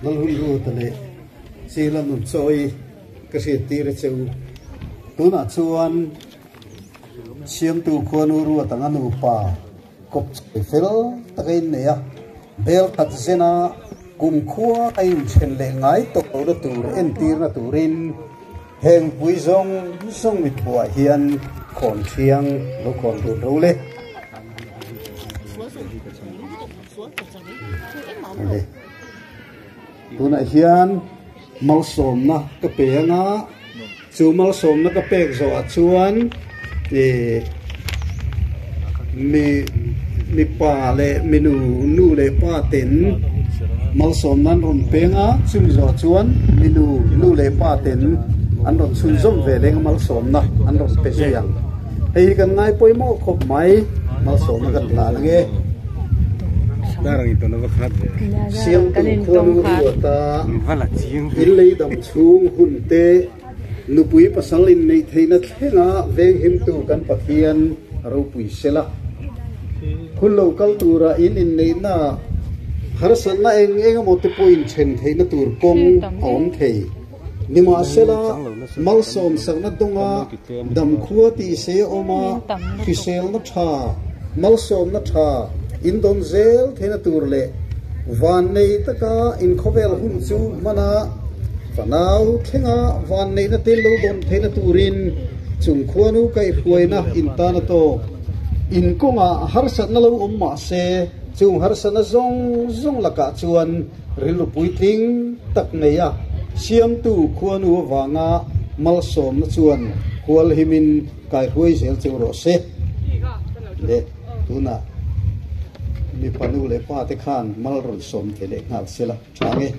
Lalhunruata leh Sila Nunchawi ka hriattir a che u. Tunah chuan Siamtu Khuanu Ruat anga nupa kawp chawi fel taka innei a, bel khat zena kumkhua a inthen leh ngai tawh lohna tur entirna turin heng pui zawng zawng mitbuah hian khawn thiang lo khawn dun ro le. Tunah hian malsawmna ka pe anga chu malsawmna ka pek zawhah chuan ih mi mipa leh minu nu leh pa ten malsawmna an rawn peng a chumi zawhah chuan minu nu leh pa ten an rawn chhunzawm ve leng a malsawmna an rawn pe zui ang. Hei hi kan ngai pawimawh khawp mai, malsawmna kan hlan ange. Siamtu khuanu ruata in lei dam chhung hun te, nupui pasal inneih theihna thlenga venghimtu kan Pathian ropui sela. Hun lo kal tura in inneihna harsatna eng eng emaw te pawh inthen theihna tur kawng a awm thei. Nimahsela, malsawmsakna dawnga damkhua tihsei a awm a, hriselna tha, malsawmna tha indawn zel theihna tur leh vannei taka inkhawvel hun chu hmana fanau thlenga vanneihna te lo dawn theihna turin chung khuanu kaihhruaina intan a tawk. Inkawngah harsatna lo awm mahse, chung harsatna zawng zawng lakah chuan Rilru puitling tak nei a siamtu khuanu avanga malsawmna chuan hual himin kaihruai zel cheu rawh se. Le tunah mipa nu leh pa te khan mal rawn sawm thei leh nghal se la tha nge.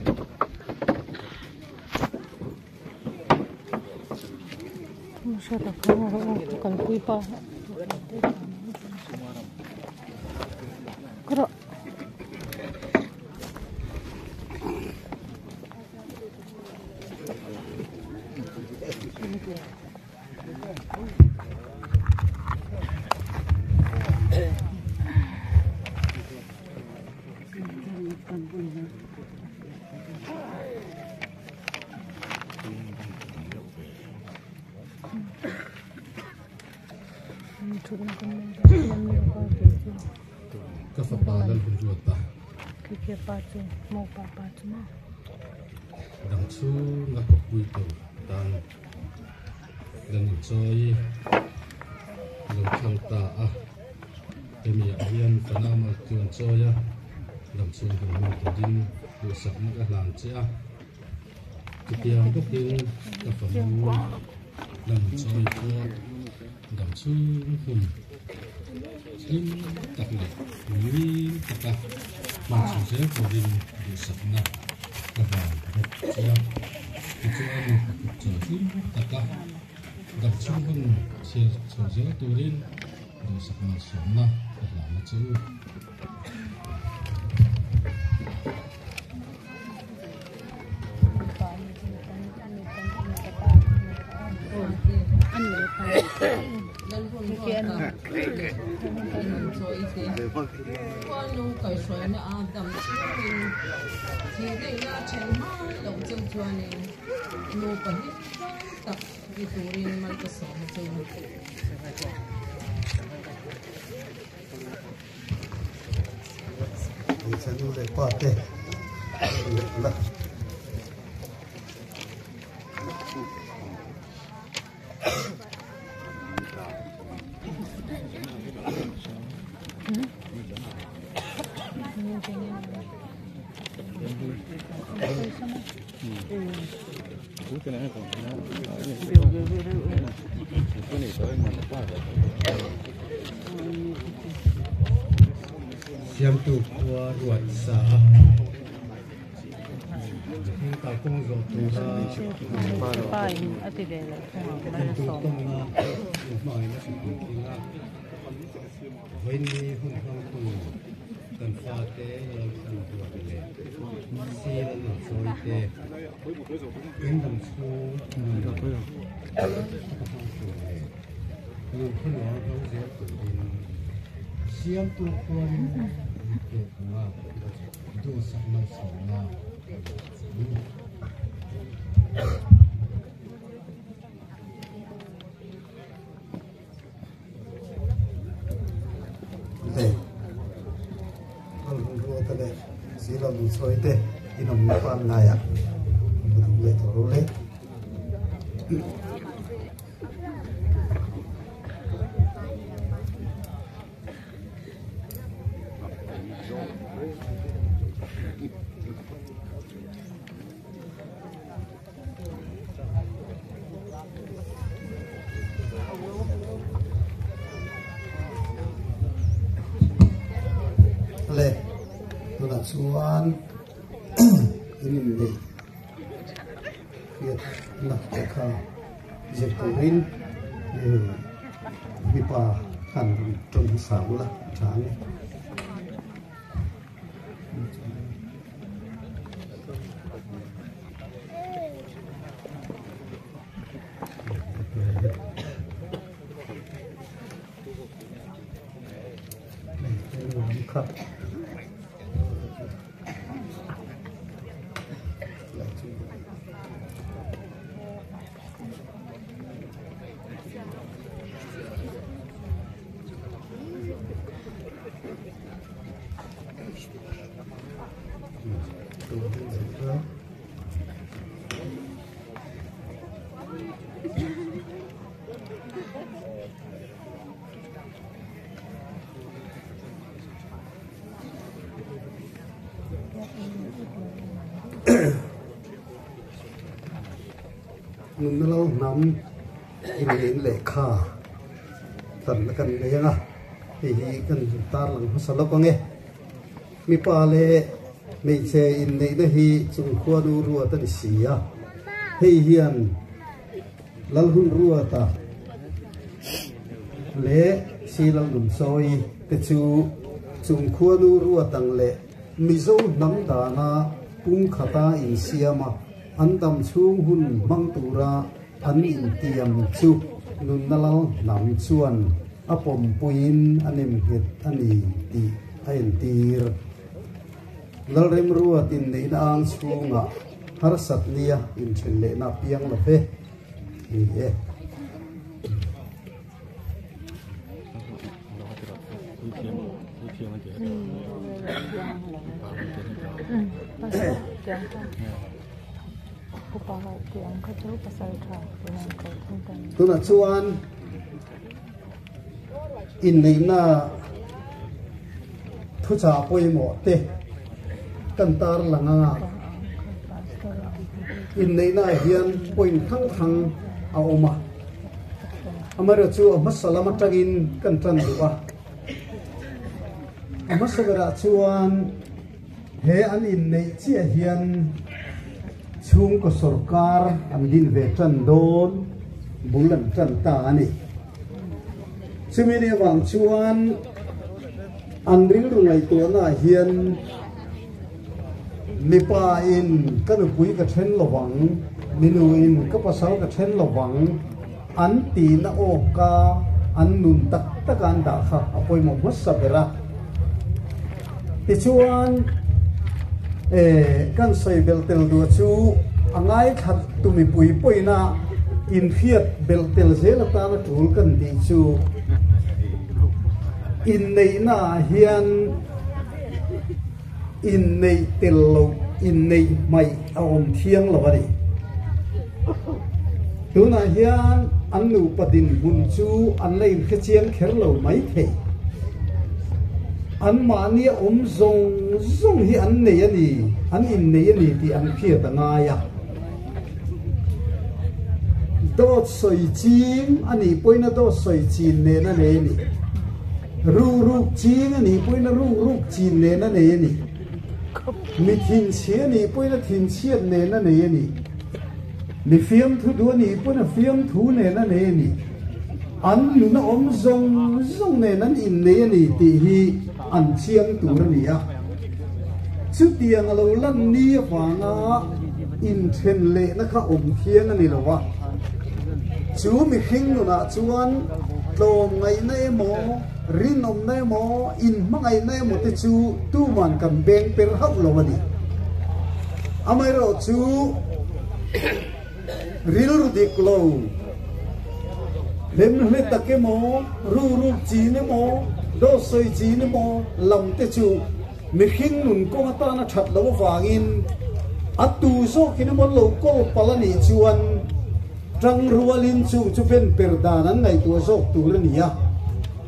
Ka fapa Lalhunruata. Dang chhunga kawppui tur tan kan inchawi lo thlang ta a, hemi ah hian Panama chu an chawi a, dang chhung hun hman turin duhsakna ka hlan che a, chutiang bawkin ka fanu lam chawi pawh dang chhung hun hlim tak leh ngil taka hman chho zel turin duhsakna ka hlan bawk che a. Tichuan nupa kut chawi hlim taka dang chhung hun chhiar chho zel turin duhsakna sawmna ka hlan a che u. Hmeichhe nu leh pa te la. Siamtu khua ruat sa a mihring kalkawng zawh tura intu tawnga inhmangaihna hri puitling a vawiinni hun hmangtu kan fate lalthlan duat leh sil an inchawi te in dam chhung nun taka hmang tur leh nun thlamuang hmang zel turin siamtu khuanin mit pek anga duhsak malsawmna. Le Lalhunruata leh Zila Lungchhuai te in awmna pangngai ah va duh leh tawh ro le. Le tunah chuan in inneih hriatna lehkha zir turin mipa khan rawn tawng hmasa ula a tha ang e. Nunna lo hnam inneih lehkha tlanna kan nei ang a, hei hi kan tarlang hmasa lawk ang e. Mipa leh hmeichhe inneihna hi chungkhuanu ruat a ni si a, hei hian Lalhun Ruata leh Silalnunsawi te chu chungkhuanu ruat ang leh Mizo hnam dana pumkhata insiam a, an dam chhung hun hmang tura an intiam chu nunna lal hnam chuan a pawmpuiin a nemnghet a ni tih a entir. Lalremruat inneihna ang chhungah harsat nia inthen lehna a piang lo ve ni e. Tunah chuan inneihna thuchah pawimawh te kan tarlang anga inneihna ah hian point hrang hrang a awm a amaherawhchu a hmasa lam atangin kan tan duh a a hmasa berah chuan he an inneih chiah hian chhungkaw sorkar an din ve tan dawn bul an tan ta a ni. Chumi ni avang chuan an rilru ngaihtuahna ah hian mipa in ka nupui ka then lovang, minu in ka pasal ka then lovang an tihna awka an nun tak tak a an dah kha a pawimawh hmasa ber a. Tichuan kan sawi belh tel duh chu a ngaithla tu mipui pawhin a inhriat belh tel zel atana tul kan tih chu inneihna ah hian inneih tel loh inneih hmaih a awm thiang lo a ni. Tunah hian an nupa dinhmun chu an la inhre chiang kher lo mai thei. Anmahnia awm zawng zawng hi an nei a ni, an innei a ni tih an hriat a ngai a. Dawt sawi ching a nih pawhin a dawt sawi chin nen a nei a ni. Ruk ruk ching a nih pawhin a ruk ruk chin nen a nei a ni. Mi thinchhia a nih pawhin a thinchhiat nen a nei a ni. Mi fiamthu duh a nih pawhin a fiamthu nen a nei a ni. An nuna awm zawng zawng nen an innei a ni tih hi an chiang tur a ni a. Chutiang a lo lan ni avanga inthen lehna kha awm thiang a ni lo a. Chu mihring nunah chuan tlawmngaihna emaw, rinawmna emaw, inhmangaihna emaw te chu tuman kan beng per hauh lo a ni. Amaherawhchu rilru dik lo, hlemhle tak emaw, ruruk chin emaw, dawt sawi chin emaw lam te chu mihring nun kawng atana that loh avangin a tu zawkin emaw lo kawl palh a nih chuan tangrualin chung chu ben per dan an ngaihtuah zawk tur a ni a,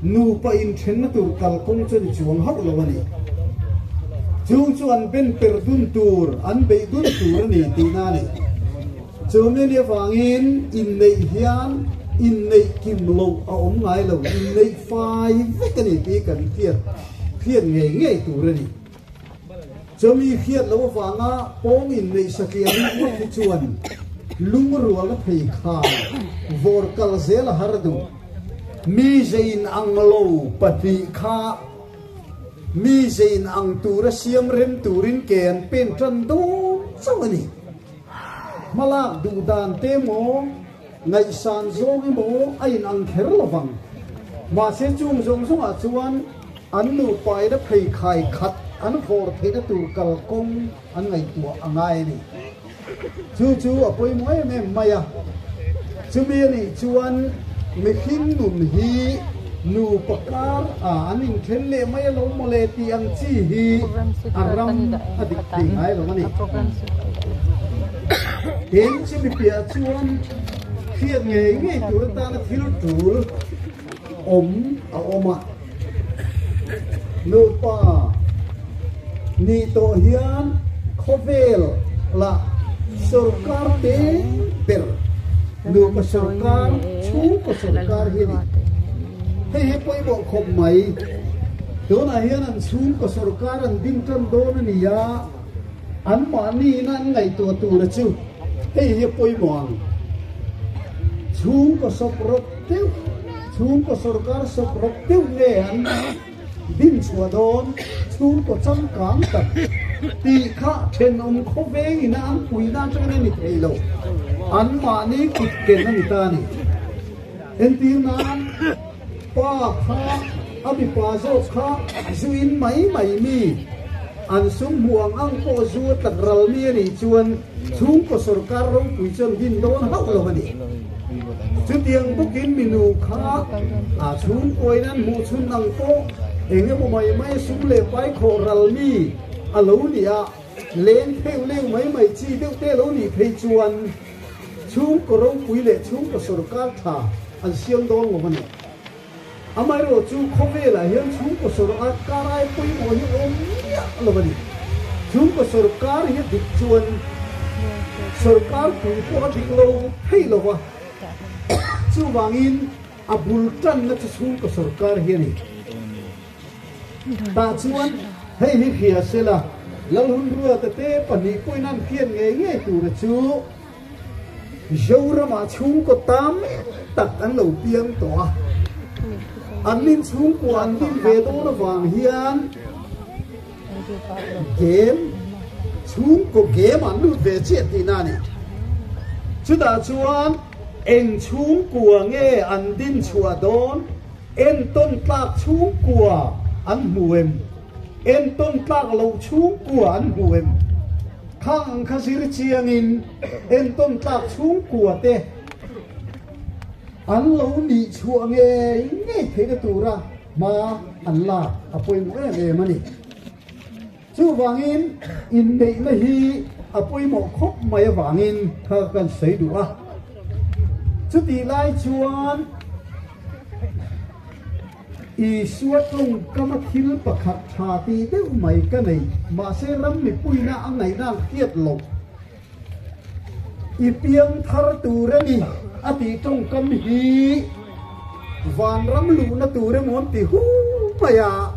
nupa inthenna tur kalkawng chu a ni chuang hauh lo a ni. Chung chu an ben per dun tur, an beih dun tur a ni tihna a ni. Chu mi nih avangin inneih hian inneih kim loh a awm ngai lo, inneih fai vek a ni tih kan hriat hriat ngei ngei tur a ni. Chu mi hriat loh avanga pawng inneih satliah rik ngawt hi chuan lungrual a phei khan vawr kal zel a har duh. Mi zein ang lo pahnih kha mi zein ang tura siam rem turin ke an pen tan dawn chauh a ni. Hmalak duh dan te emaw, ngaihsan zawng emaw a inang kher lo vang. Mahse chung zawng zawngah chuan an nupaina pheikhai khat an vawr theihna tur kalkawng an ngaihtuah a ngai a ni. Chu chu a pawimawh em em mai a. Chumi a nih chuan mihring nun hi nupa kar a an inthen leh mai alo mawle tih ang chi hi a ram a dik thei ngai lo a ni. Tin, chumi piah chuan hriat ngei ngei tur atana thil tul awm a awm a. Nupa nih tawh hian khawvel la sorkar te ber nupa sorkar chhungkaw sorkar hi a ni. Hei hi pawimawh khawp mai. Tunah hian an chhungkaw sorkar an din tan dawn a ni a, anmahniin an ngaihtuah tura chu hei hi a pawimawh ang. Chhungkaw sawp rawk deuh, chhungkaw sorkar sawp rawk deuh nge an din chhuah dawn, chhungkaw changkang tak tih kha thenawm khawveng ina an puihna atangin a ni thei lo. Anmahni kut ken a ni ta a ni. Entir nan, pa kha a mipa zawk kha zu in mai mai mi, an sum hmuh ang ang pawh zu a tlak ral mi a nih chuan chhungkaw sorkar ropui chuan din dawn hauh lo a ni. Chutiang bawkin minu kha a chhungkuain an hmuh chhun ang pawh eng emaw mai mai sum leh pai khawh ral mi a lo ni a, leng pheuh leu mai mai chi deuh te a lo nih phei chuan, Chhungkaw ropui leh chhungkaw sorkar tha an siam dawn lo a ni. Amaherawh chu khawvelah hian chhungkaw sorkar ai pawimawh hi awm miah lo a ni. Chhungkaw sorkar hi a dik chuan sorkar pui pawh a dik lo thei lo va, chuvangin a bul tanna chu chhungkaw sorkar hi a ni. Tah chuan hei hi hria sela, Lalhunruata te pahnih pawhin an hriat ngei ngei tura chu Zoramah chhungkaw tam tak an lo piang tawh a. An nin chhungkua an din ve dawn avang hian game, chhungkaw game an lut ve chiah tihna a ni. Chutah chuan eng chhungkua nge an din chhuah dawn? Entawn tlak chhungkua an hmu em? Entawn tlak loh chhungkua an hmu em? Khang ang kha zir chiangin entawn tlak chhungkua te an lo nih chhuah ngei ngei theihna tura hma an lak a pawimawh em em a ni. Chuvangin inneihna hi a pawimawh khawp mai avangin kha kan sawi duh a. Chutih lai chuan Isua tawngkama thil pakhat tha tih deuh mai ka nei, mahse ram mipuina a ngaihna ang hriat loh. I piang thar tur a ni a tih tawngkam hi vanram luhna tur emaw an ti hu mai a,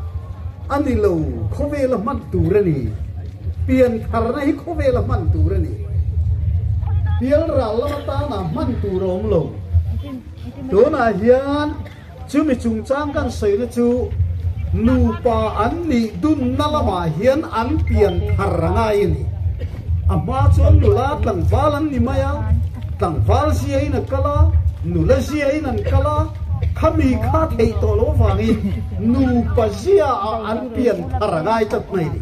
a ni lo, khawvela hman tur a ni. Pian tharna hi khawvela hman tur a ni. Pialral lam atana hman tur a awm lo. Tunah hian chumi chungchang kan sawina chu nupa an nih dunna lamah hian an pian thar a ngai a ni. A hma chuan nula tlangval an ni mai a, tlangval ziain a kal a, nula ziain an kal a, khami kha theih tawh lo avangin nupa ziaah an pian thar a ngai tlat mai a ni.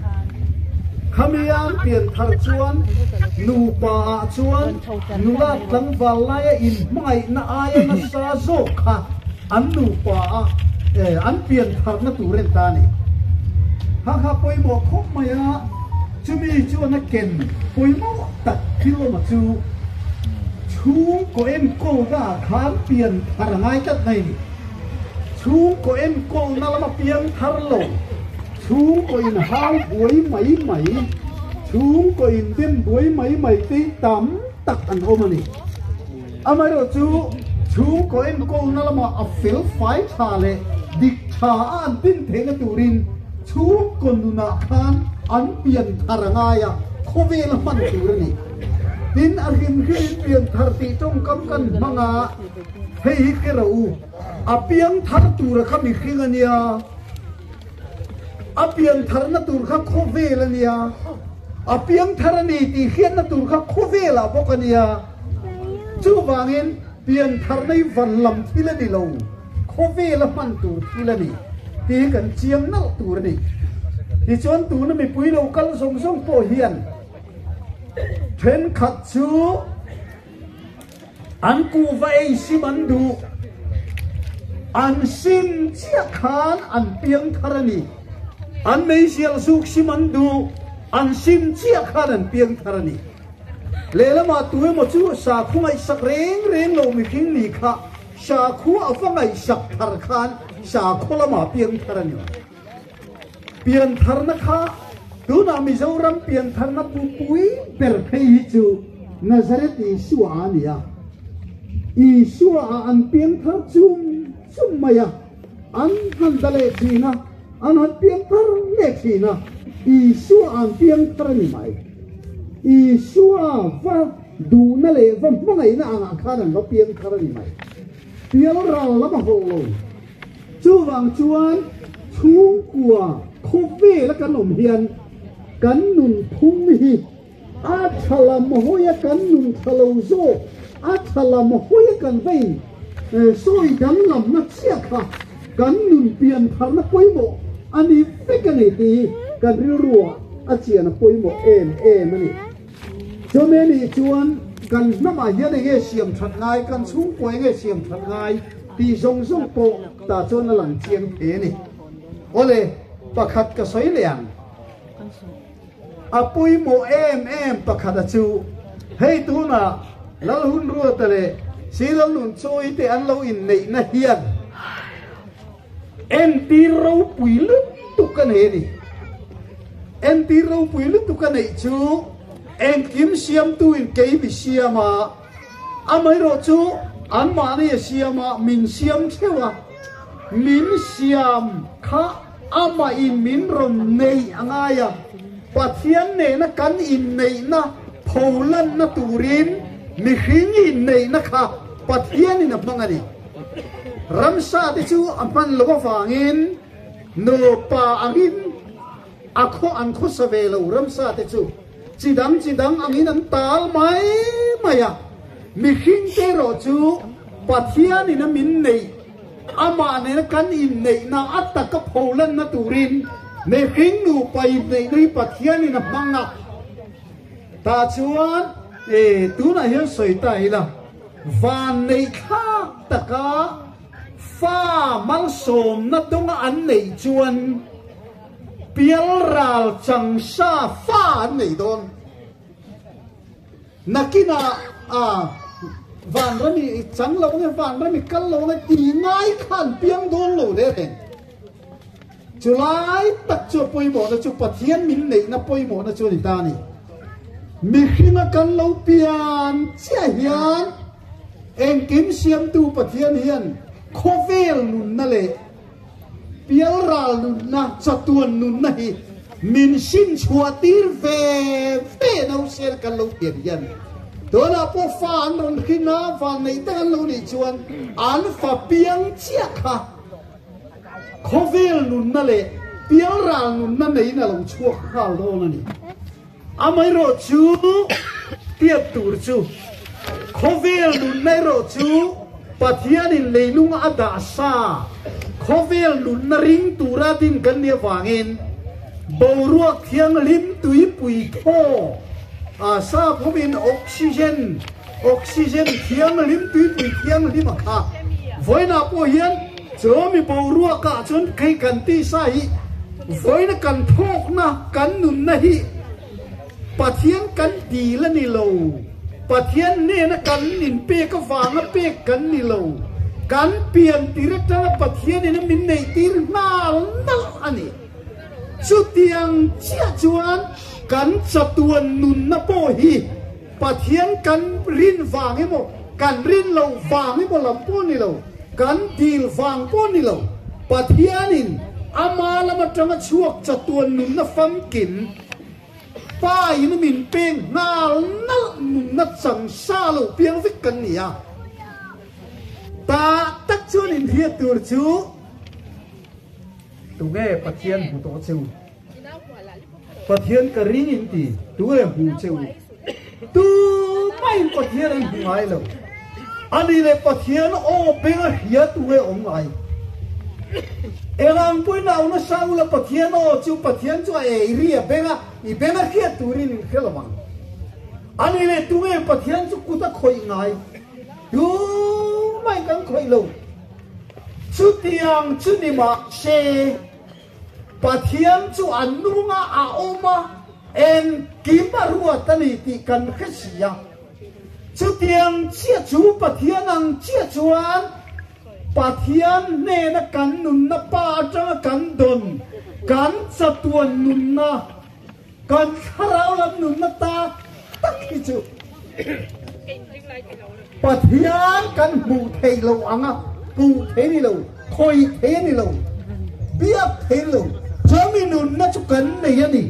Khami an pian thar chuan nupa ah chuan nula tlangval laia inhmangaihna aia nasa zawk kha an nupa a an pian tharna tur en ta a ni. Kha kha pawimawh khawp mai a, chumi chuan a ken pawimawh tak thil awma chu chhungkaw enkawlna ah khan pian thar a ngai tlat mai a ni. Chhungkaw enkawlna lama piang thar lo, chhungkaw inhau buai mai mai, chhungkaw indem buai mai mai te hi tam tak an awm a ni. Amaherawh chu chhungkaw enkawlna lamah a fel fai tha leh dik tha a an tin theihna turin chhungkaw nunah khan an pian thar a ngai a, khawvel a hman tur a ni. Tin, a hrim hrimin pian thar tih tawngkam kan hmang a, hei hi hre rawh u, a piang thar tura kha mihring a nia, a pian tharna tur kha khawvel a nia, a piang thar a ni tih hriatna tur kha khawvelah bawk a nia. Chuvangin piantharna hi van lam thil a ni lo, khawvela hman tur thil a ni tih hi kan chiang nalh tur a ni. Tichuan tuna mipui lo kal zawng zawng pawh hian thenkhat chu an kuhva ei sim an duh, an sim chiah khan an piangthar a ni. An meizial zuk sim an duh, an sim chiah khan an piangthar a ni. Lehlamah tu emaw chu sakhu ngaihsak reng reng lo mihring ni kha sakhu a va ngaihsak thar khan sakhaw lamah piangthar a ni. Piantharna kha tunah Mizoram piantharna pupui ber phei hi chu Nazareth Isua a ni a. Isua ah an piangthar chum chum mai a, an han da leh thin a, An han piangthar leh thin a, Isua an piangthar a ni mai. Isua va duhna leh va hmangaihna angah khan an va piangthar a ni mai. Pial ral lam a hawh lo. Chuvang chuan chhungkua khawvela kan awm hian kan nunphung hi A tha lam hawia kan nun tha lo zawk, a tha lam hawia kan vei sawi danglamna chiah kha kan nun pian tharna pawimawh a ni vek a ni tih hi kan rilruah a chian a pawimawh em em a ni. Chumi a nih chuan kan hnamah hian eng nge siam that ngai, kan chhungkua eng nge siam that ngai tih zawng zawng pawh tah chuan a lang chiang thei a ni. Awle, pakhat ka sawi leh ang. A pawimawh em em pakhat a chu, hei tunah Lalhunruata leh Silalnunchawi te an lo inneihna hian entir ropui lutuk a nei a ni. Entir ropui lutuk a neih chu engkim siamtuin kei mi siam a, amaherawh chu anmahni a siam a, min siam theuh a, min siam kha Amah in min rawn neih a ngai a, Pathian nena kan inneihna pholanna turin mihring inneihna kha Pathianin a hmang a ni. Ramsa te chu a hman loh avangin nupa angin a khaw an khawsa ve lo, ramsa te chu chi dang chi dang angin an tal mai mai a, mihring te erawh chu Pathianin a min neih Amah nena kan inneihna a taka pholanna turin mihring nupa inneihna hi Pathianin a hmang a. Tah chuan e tunah hian sawi ta ila, vanneih thlak taka fa malsawmna dawnga an neih chuan pialral changsa fa an nei dawn. Nakinah a vanrami chang lo nge vanrami kal lo nge ti ngai kha an piang dawn lo le reng. Chulai tak chu a pawimawhna chu Pathian min neihna pawimawhna chu a ni ta a ni. Mihringa kan lo pian chiah hian engkim siamtu Pathian hian khawvel nunna leh Pialral nunna, chatuan nunna hi min sin chhuah tir ve ve nausel kan lo pian hian tunah pawh fa an rawn hrin a, vanneih tak an lo nih chuan an fa piang chiah kha khawvel nunna leh pialral nunna neiin a lo chhuak nghal dawn a ni. Amaherawh chu tiat tur chu khawvel nunna erawh chu Pathianin leilung a dah sa, khawvel nunna ring tura din kan nih avangin Boruak thianghlim tuipui thaw a sap hovin oxygen, oxygen thianghlim tuipui thianghlim a kha. Vawiinah pawh hian chawmi boruakah chuan kei kan tisa hi vawiina kan thawkna, kan nunna hi Pathian kan dil a ni lo. Pathian hnena kan inpek avanga pek kan ni lo. Kan pian tir atanga Pathianin a min neihtir nghal nalh a ni. Chutiang chiah chuan kan chatuan nunna pawh hi Pathian kan rin vang emaw, kan rin loh vang emaw lam pawh ni lo, kan dil vang pawh ni lo, Pathianin ama lam atanga chhuak chatuan nunna famkim Pa in min peng nghal nalh nunna chang sa lo piang vek kan ni a. Ta tak chuan inhriat tur chu tunge Pathian hmu tawh che u? Pathian ka ring in ti, tunge hmu che u? Tumah in Pathian an hmu ngai lo. Ani leh Pathian aw beng a hria tunge awm ngai? Engang pawhin au nasa ula Pathian aw chu Pathian chu a ei ri a beng a, i beng a hriat turin in hre lo ang. Ani leh tunge Pathian chu kut a khawih ngai? Tumah in kan khawih lo. Chutiang chu ni mahse Pathian chu a nunga a awm a, engkim a ruat a ni tih kan hre si a. Chutiang chiah chu Pathian ang chiah chuan Pathian hnena kan nunna pa atanga kan dawn, kan chatuan nunna, kan thlarau lam nunna tak tak hi chu Pathian kan hmuh theih loh anga hmuh thei ni lo, khawih thei a ni lo, biak thei ni lo, chumi nunna chu kan nei a ni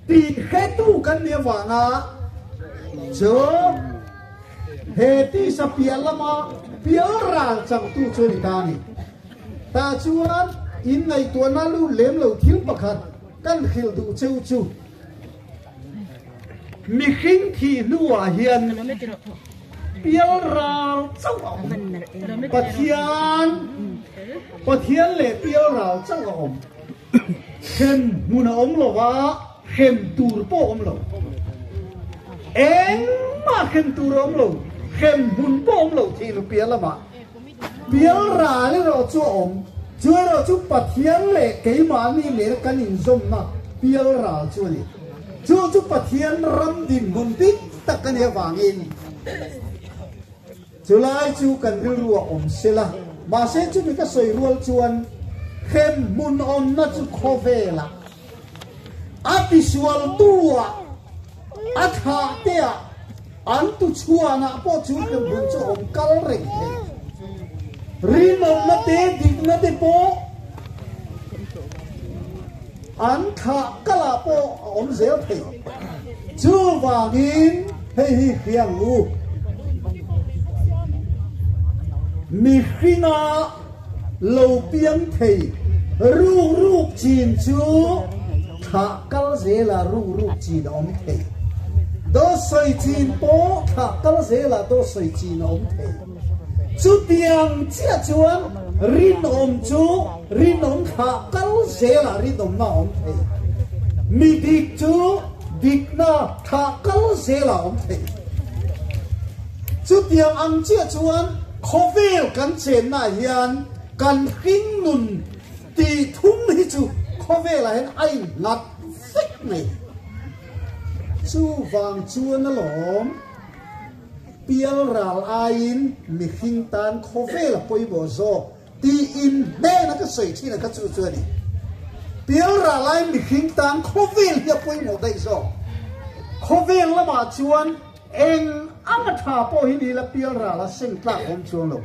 tih hretu kan nih avanga chu he tisa piah lama pial ral changtu chu a ni ta a ni. Tah chuan inngaihtuahna lut lem lo thil pakhat kan hrilh duh cheu chu Mihring thih hnuah hian pial ral chauh a awm. Pathian, Pathian leh pial ral chauh a awm. Hrem hmun a awm lo va, hrem tur pawh a awm lo. Engmah hrem tur a awm lo, hrem hmun pawh a awm lo thih hnu piah lamah. Pial ral erawh chu a awm. Chu erawh chu Pathian leh keimahni nena kan inzawmna pial ral chu a ni. Chu chu Pathian ram dinhmun dik tak a nih avangin chulai chu kan rilru a awm sela. Mahse chumi ka sawi rual chuan hremhmun awmna chu khawvelah a tisualtu-ah, a thlahte-ah, an tuchhuanah pawh chu hremhmun chu awm kal reng thei. Rinawmna te, dikna te pawh an thlah kalah pawh a awm zel thei. Chuvangin hei hi hria ang u. Mihringa lo piang thei ruk ruk chin chu thlah kal zela ruk ruk chin a awm thei. Dawt sawi chin pawh thlah kal zela dawt sawi chin a awm thei. Chutiang chiah chuan rinawm chu rinawm thlah kal zela rinawmna a awm thei. Mi dik chu dikna thlah kal zela a awm thei. Chutiang ang chiah chuan khawvel kan chennaah hian kan hringnun tih thum hi chu khawvelah hian a innghat vek mai. Chuvang chuan alawm pial ral aiin mihring tan khawvel a pawimawh zawk tiin hnena ka sawi thin a kha chu chu a ni. Pial ral aiin mihring tan khawvel hi a pawimawh daih zawk. Khawvel lamah chuan Eng anga tha pawh hi ni la pial ral a seng tlak awm chuang lo.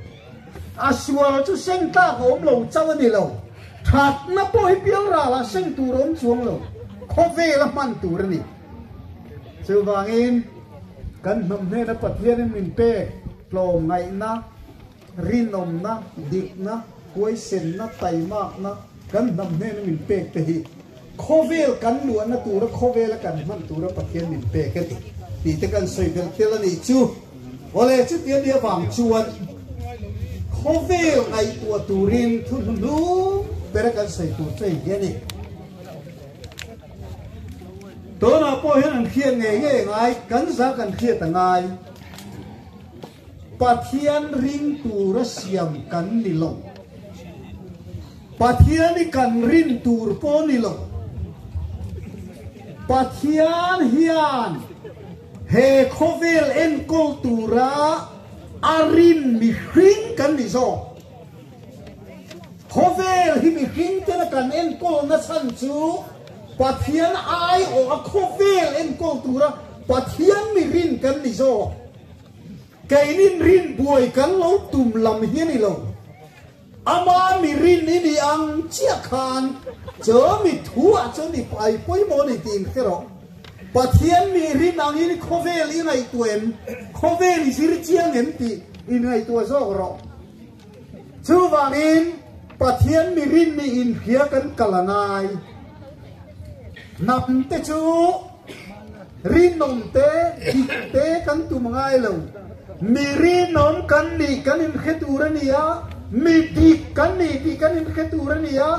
A sual chu seng tlak awm lo chauh a ni lo. Thatna pawh hi pial ral ah seng tur awm chuang lo. Khawvel a hman tur a ni. Chuvangin kan hnam hnena Pathianin min pek tlawmngaihna, rinawmna, dikna, huaisenna, taimakna kan hnam hnena min pek te hi Khawvel kan luahna tura khawvela kan hman tura Pathian min pek a ni tih te kan sawi belh tel a nih chu. Awle chuti a nih avang chuan khawvel ngaihtuah turin thu hnuhnung bera kan sawi tur chu hei hi a ni. Tunah pawh hian an hriat ngei ngei ngai, kan za kan hriat a ngai. Pathian ring tura siam kan ni lo. Pathian hi kan rin tur pawh ni lo. Pathian hian he khawvel enkawl tura a rin mihring kan ni zawk. Khawvel hi mihring tena kan enkawl nachhan chu Pathian aiawh a khawvel enkawl tura Pathian mi rin kan ni zawk. Keinin rin buai kan lo tum lam hi a ni lo. Ama mi rin i nih ang chiah khan chaw mi thuah chuan i pai pawimawh a ni tih inhre rawh. Pathian mi rin angin khawvel i ngaihtuah em? Khawvel i zir chiang em tih inngaihtuah zawk rawh. Chuvangin Pathian mi rin nih inhria kan kal a ngai. Hnam te chu rinawm te, dik te kan tum a ngai lo. Mi rinawm kan nih kan inhre tur a ni a, mi dik kan nih tih kan inhre tur a ni a,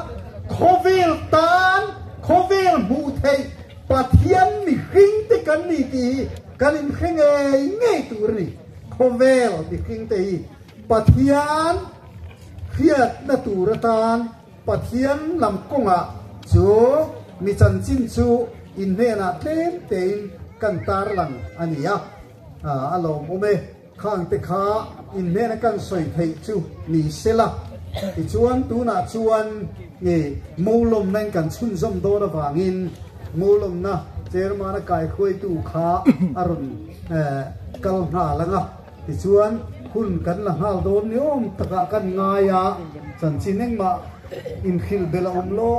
khawvel tan, khawvel hmuh theih Pathian mihring te kan ni tih hi kan inhre ngei ngei tur a ni. Khawvel mihring te hi Pathian hriatna tur atan Pathian lam kawngah chu mi chanchin chu in hnenah tlem tein kan tarlang a ni a, a lawmawm e. Khangte kha in hnena kan sawi theih chu ni sela, tichuan tunah chuan nge Molawmna in kan chhunzawm dawn avangin Molawmna Chairman a kaikhuaitu kha a rawn kal nghal ang a. Tichuan, hun kan la nghal dawn ni awm takah kan ngai a, chanchin engmah inhrilh belh a awm lo.